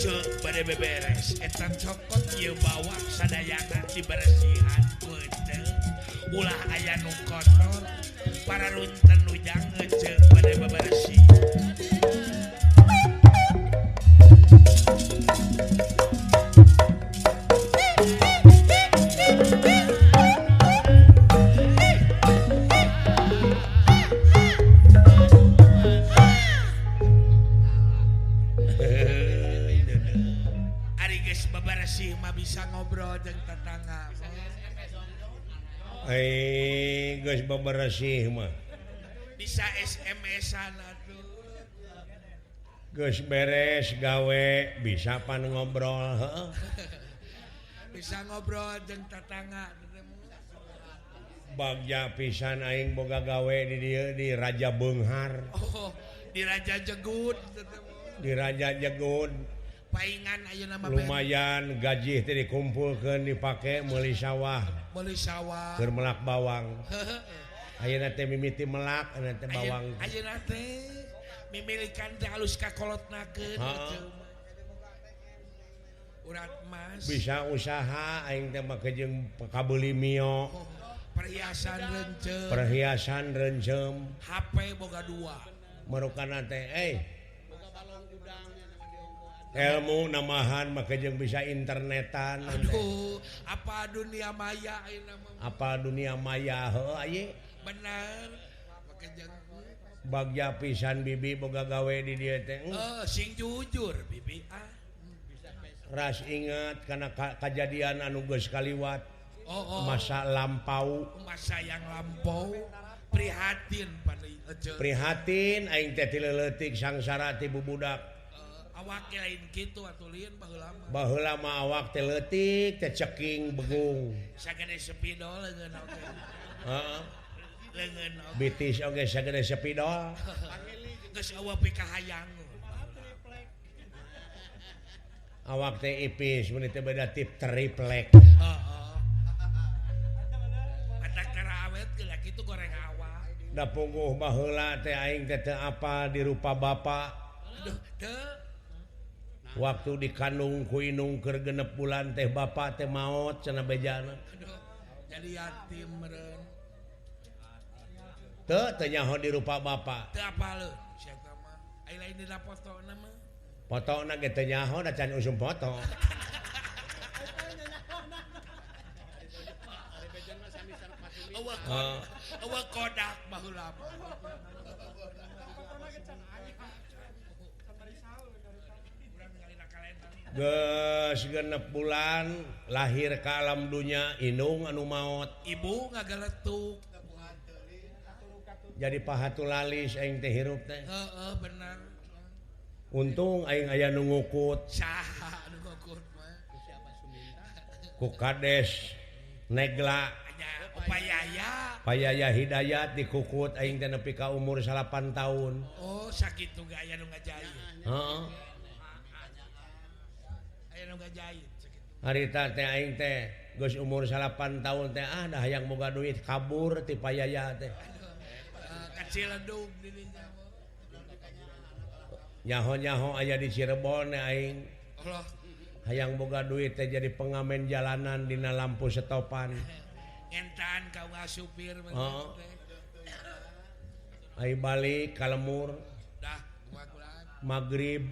Ngece bade beberes eta cokot ieu bawang sadayana diberesihan keuteuh ulah aya nu kotor para runten ujang ngece bade beberesih. Bisa ngobrol jeung tetangga. Eh, geus beberesih mah. Bisa SMS-an atuh. Geus beres gawe bisa pan ngobrol, heeh. Bisa ngobrol jeung tetangga. Bagja pisan aing boga gawe di dieu di Raja Beunghar. Oh, di Raja Jegut. Di Raja Jegut. Paingan ayeuna mah lumayan gaji teh dikumpulkeun dipake meuli sawah. Meuli sawah. Keur melak bawang. Ayeuna teh mimiti melak, ayeuna teh bawang. Ayeuna teh mimilikan teh alus ka kolotnakeun. Urat mas. Bisa usaha aing teh make jeung kabeuli mio. Oh, perhiasan rencem. Perhiasan rencem. HP boga dua. Marukana teh ilmu namahan maka jeung bisa internetan. Aduh, apa dunia maya ayeuna mah. Apa dunia maya heuh aya. Bener. Make jeung bagja pisan bibi boga gawe di dieu teh. Sing jujur bibi ah. Ras ingat kana kajadian anu geus kaliwat. Oh, oh. Masa lampau. Masa yang lampau. Prihatin pada prihatin aing teh ti leutik sangsara ti bubudak. Awak lain kitu atuh lieun baheula mah. Baheula mah awak teh leutik teh ceking begung. Sagede spidol leungeun oge. Heeh. Leungeun oge. Bitis oge sagede spidol. Geus eueuh pikahayang. Awak teh ipis mun teh beda tip triplek. Heeh. Atak karawet geus kitu goreng awak. Da pungguh baheula teh aing teh teu apal dirupa bapa. Aduh, teu. Waktu dikandung ku inung keur genep bulan teh bapa teh maot cenah bejana. Aduh, jadi yatim meureun. Teu teu nyaho dirupa bapa. Teu apaleun sia teh mah. Ai lain dina fotona mah. Fotona ge teu nyaho da can usum foto. Eueuh kodak baheula mah. Geus genep bulan lahir ka alam dunya indung anu maot. Ibu ngageletuk. Jadi pahatu lalis aing teh hirup teh. Heeh, bener. Untung aing aya nu ngukut. Saha anu ngukut mah? Ku Kades Negla. Payaya. Payaya Hidayat dikukut aing teh nepi ka umur 8 tahun. Oh, sakitu ge aya nu ngajahit. Heeh. Harita teh aing teh geus umur 8 tahun teh ah dah hayang boga duit kabur ti payaya teh. Kaciledug di dinya. Nyaho-nyaho aya di Cirebon aing. Allah. Hayang boga duit teh jadi pengamen jalanan dina lampu setopan. Ngentaan ka supir mah teh. Ai balik ka lemur. Dah, magrib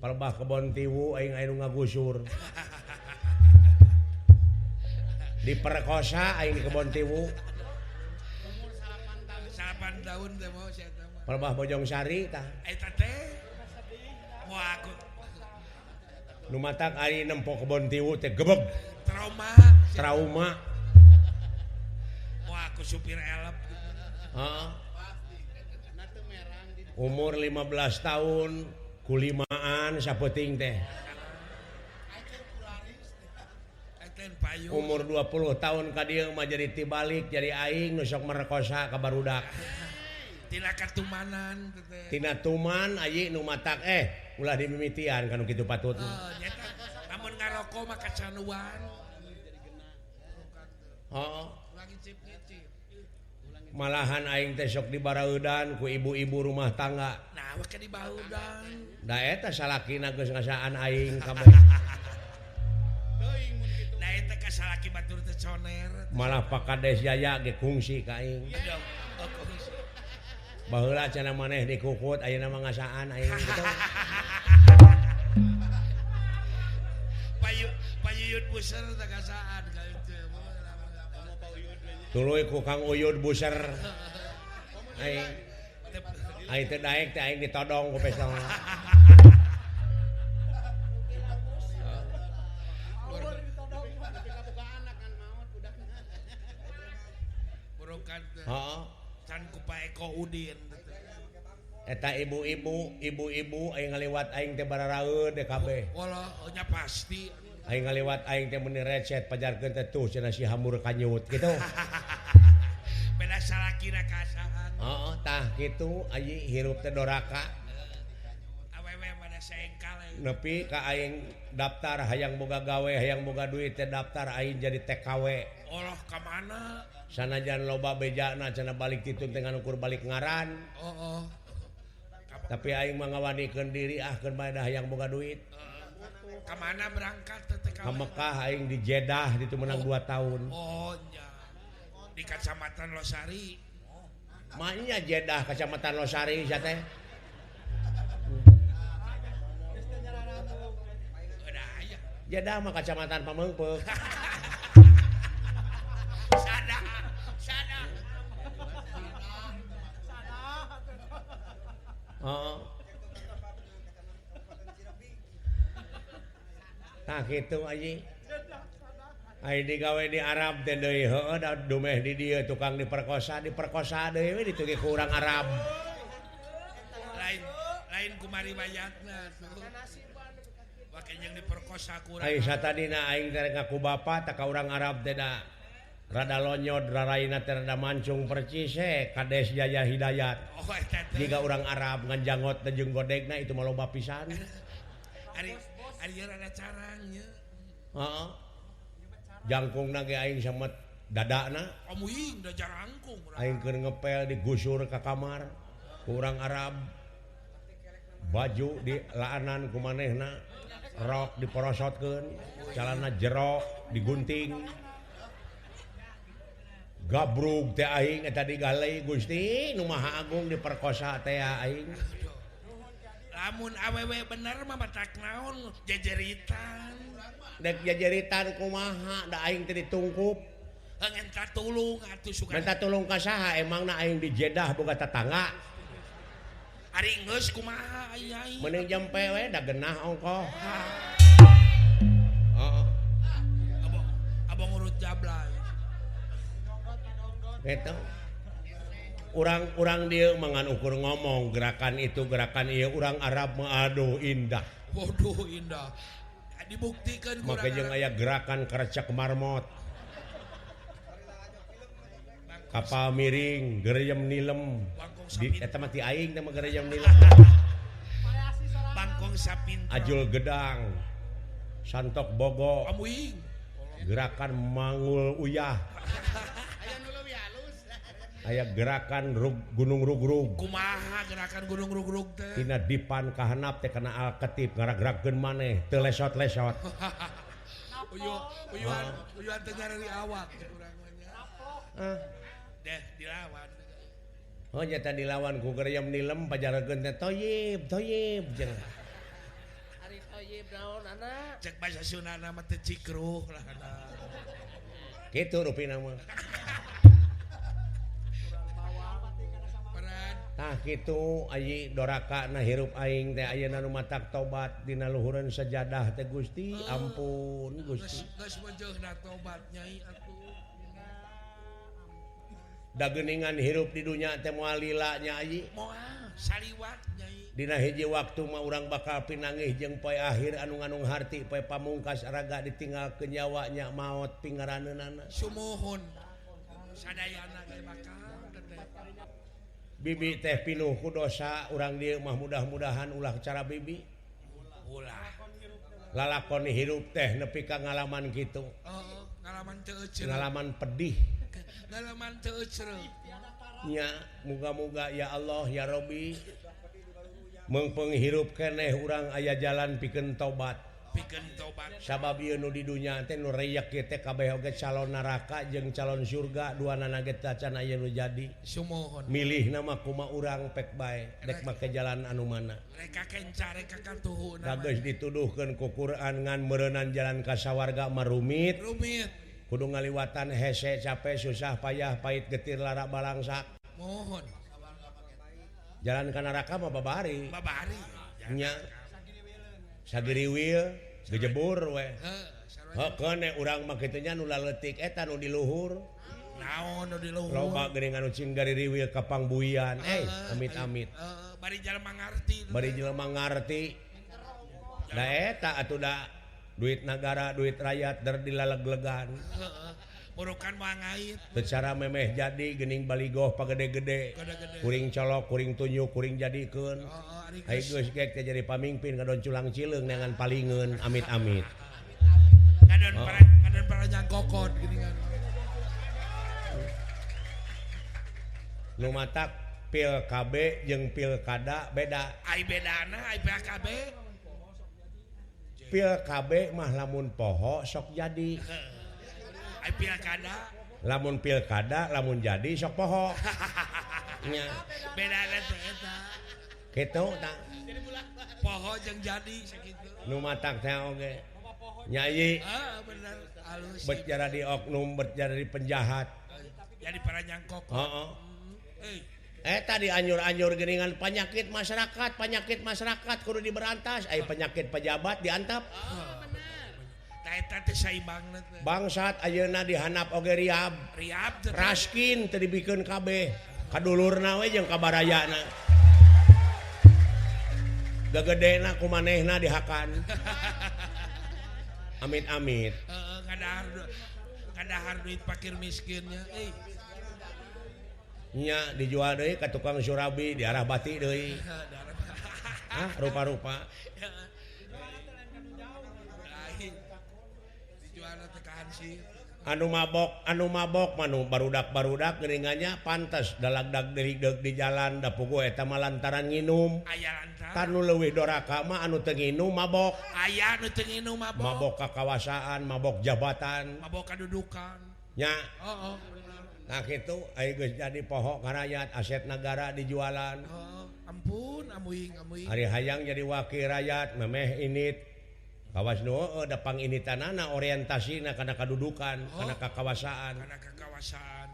palebah kebon tiwu aing aya nu ngagusur. Diperkosa aing di kebon tiwu. 8 tahun teh mau sia teh mah. Palebah Bojong Sari tah. Eta teh. Moal aku. Nu matak aing nempo kebon tiwu teh gebeg. Trauma. Trauma. Moal aku supir elep. Heeh. Umur 15 tahun kulimaan sapeting teh. Umur 20 tahun ka dieu mah jadi tibalik jadi aing nu sok merkosa ka barudak. Tina katumanan teh. Tina tuman ayi nu matak ulah dimimitian kanu kitu patut. Heeh, nyata lamun ngaroko mah kacanuan. Heeh. Malahan aing teh sok dibareudan ku ibu-ibu rumah tangga. Nah, Nah, we di baudang. Da eta salakina geus ngasaan aing kabeh. Teuing mun kitu. Da eta ka salaki batur teh coner. Malah Pak Kades Jaya ge kungsi ka aing. Baheula cenah maneh dikukut ayeuna mah ngasaan aing gitu. Payu payuyun buser teh ngasaan ka itu. Tuluy ku Kang Uyud buser. Aing aing teu daek teh aing ditodong ku pestong. Heeh. Can ku Pak Eko Udin. Eta ibu-ibu, ibu-ibu aing ngaliwat aing teh bararaeud teh kabeh. Walah, nya pasti. Aing ngaliwat aing teh meuni recet pajarkeun teh tuh cenah si hambur kanyut kitu. Beda salakina kasaan. Heeh, tah kitu ayi hirup teh doraka. Awewe pada sengkal. Nepi ka aing daftar hayang boga gawe, hayang boga duit teh daftar aing jadi TKW. Allah ka mana? Sanajan loba bejana cenah balik ditun teh ukur balik ngaran. Heeh. Tapi aing mah ngawanikeun diri ah keun bae dah hayang boga duit. Ka mana berangkat teh TKW? Ka Mekah aing di Jeddah ditu menang 2 tahun. Oh nya. Di Kecamatan Losari. Maknya Jeddah Kecamatan Losari sia teh. Jeddah mah Kecamatan Pameungpeuk. Sada, sada. Heeh. Tah kitu aji. Ai digawe di Arab teh deui heueuh da dumeh di dieu tukang diperkosa, diperkosa deui we ditu ge ku urang Arab. Lain lain kumari bayatna tuh. Wake jeung diperkosa ku urang. Ai satadina aing teh ngaku bapa tah ka urang Arab teh da rada lonyod raraina teh rada mancung percis Kades Jaya Hidayat. Oh eta teh. Jiga urang Arab ngan janggot teh jeung godegna itu mah loba pisan. Ari ari rada carang nya. Heeh. Jangkungna ge aing samet dadana. Amuing da jarangkung. Aing keur ngepel digusur ka kamar ku urang Arab. Baju di laanan ku manehna, rok diporosotkeun, calana jero digunting. Gabrug teh aing eta digalei Gusti nu Maha Agung diperkosa teh aing. Lamun awewe bener mah batak naon jejeritan. Dek jejeritan kumaha da aing teh ditungkup. Minta tulung atuh suka. Minta tulung ka saha emangna aing di Jeddah boga tetangga. Ari geus kumaha aing. Mending jempe we da genah ongkoh. Heeh. Abang ngurut jablay. Gitu. Urang-urang dia mangan ukur ngomong gerakan itu gerakan ieu urang Arab mah aduh indah. Waduh indah. Dibuktikan ku urang. Make jeung aya gerakan kerecek marmot. Kapal miring, gereyem nilem. Di eta mah ti aing teh mah gereyem nilem. Bangkong sapinto. Ajul gedang. Santok bogo. Amuing. Gerakan mangul uyah. Aya gerakan gunung rugrug. Kumaha gerakan gunung rugrug teh? Tina dipan kahanap teh kana alketip ngaragrakeun maneh teu lesot-lesot. Uyuhan uyuhan teh nyareri awak urang mah nya. Ah. Deh dilawan. Oh nyata dilawan ku gereyem nilem pajarekeun teh toyib toyib cenah. Ari toyib naon anak? Cek basa Sundana mah teh cikruh lah. Kitu rupina mah. Tah kitu ayi doraka na hirup aing teh ayeuna nu matak tobat dina luhureun sajadah teh Gusti ampun Gusti. Geus wajeuhna tobat nyai atuh. Da geuningan hirup di dunya teh moal lila nya ayi. Moal saliwat nyai. Dina hiji waktu mah urang bakal pinangih jeung poe akhir anu nganung harti poe pamungkas raga ditinggalkeun nyawa nya maot pingaraneunana. Sumuhun sadayana ge bakal. Bibi teh pinuh ku dosa urang dieu mah mudah-mudahan ulah cara bibi. Ulah. Lalakon hirup teh nepi ka ngalaman kitu. Heeh, ngalaman teu euceureuh. Ngalaman pedih. Ngalaman teu euceureuh. Nya, muga-muga ya Allah ya Robi. Meungpeung hirup keneh urang aya jalan pikeun tobat. Pikeun tobat. Sabab ieu nu di dunya teh nu reyak ieu teh kabeh oge calon neraka jeung calon surga duanana ge tacan aya nu jadi. Sumuhun. Milihna mah kumaha urang pek bae dek make jalan anu mana. Reka kenca reka katuhuna. Da geus dituduhkeun ku Quran ngan meureunan jalan ka sawarga mah rumit. Rumit. Kudu ngaliwatan hese capek susah payah pahit getir lara balangsak. Mohon. Jalan ka neraka mah babari. Babari. Nya. Sagiriwil gejebur we. Heukeun urang mah kitu nya nu laletik eta nu di luhur. Naon nu di luhur? Loba geuning anu cing gaririwil ka pangbuian. Amit-amit. Bari jelema ngarti. Bari jelema ngarti. Da eta atuh da duit nagara, duit rakyat der dilaleg-legan. Burukan mah ngait. Secara memeh jadi geuning baligoh pagede-gede. Kuring colok, kuring tunjuk, kuring jadikeun. Ai geus gek teh jadi pamingpin ngadon culang cileung neangan palingeun amit-amit. Ngadon para ngadon para nyangkokot geuningan. Nu matak pil KB jeung pilkada beda. Ai bedana ai PKB. Pil KB mah lamun poho sok jadi. Ai pilkada lamun pilkada lamun jadi sok poho. Nya. Bedana teh eta. Kitu tah. Poho jeung jadi sakitu. Nu matak teh oge. Nyai. Heeh bener alus. Bet jadi oknum, bet jadi penjahat. Jadi para nyangkok. Heeh. Eta dianjur-anjur geuningan penyakit masyarakat kudu diberantas. Ai penyakit pejabat diantap. Eta teh saimbangna teh. Bangsat ayeuna dihanap oge riab. Riab teh. Raskin teu dibikeun kabeh. Kadulurna we jeung kabarayana. Gagedena ku manehna dihakan. Amit-amit. Heeh, ngadahar duit pakir miskinnya. Nya dijual deui ka tukang surabi di arah batik deui. Ah, rupa-rupa. Anu mabok manu barudak-barudak geuningannya pantes dalagdag deui di jalan da puguh eta mah lantaran nginum. Tanu leuwih doraka mah anu teu nginum mabok. Aya anu teu nginum mabok. Mabok kakawasaan, mabok jabatan, mabok kadudukan. Nya. Heeh. Nah kitu aya geus jadi poho ka rakyat, aset nagara dijualan. Heeh, ampun amuing amuing. Ari hayang jadi wakil rakyat memeh init. Kawas nu heueuh da panginitanana orientasina kana kadudukan, kana kakawasaan. Kana kakawasaan.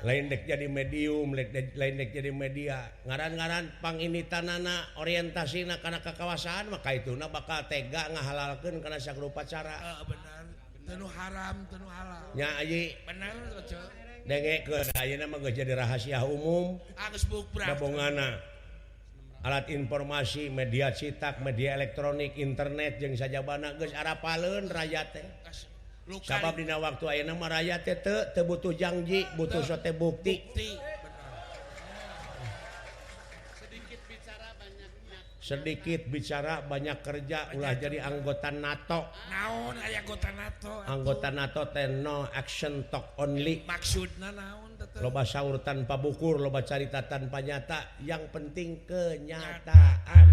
Lain dek jadi medium, lain dek jadi media. Ngaran-ngaran panginitanana orientasina kana kakawasaan maka ituna bakal tega ngahalalkeun kana sagrupa cara. Heeh bener. Teu nu haram, teu nu halal. Nya ayi. Bener oce. Dengekeun ayeuna mah geus jadi rahasia umum. Ah geus bukbrak. Dabongana. Alat informasi, media cetak, media elektronik, internet jeung sajabana geus arapaleun rakyat teh. Sabab dina waktu ayeuna mah rakyat teh teu butuh janji, butuh sote bukti. Sedikit bicara banyak kerja, ulah jadi anggota NATO. Naon aya anggota NATO? Anggota NATO teh no action talk only. Maksudna naon? Loba saur tanpa bukur, loba carita tanpa nyata, yang penting kenyataan.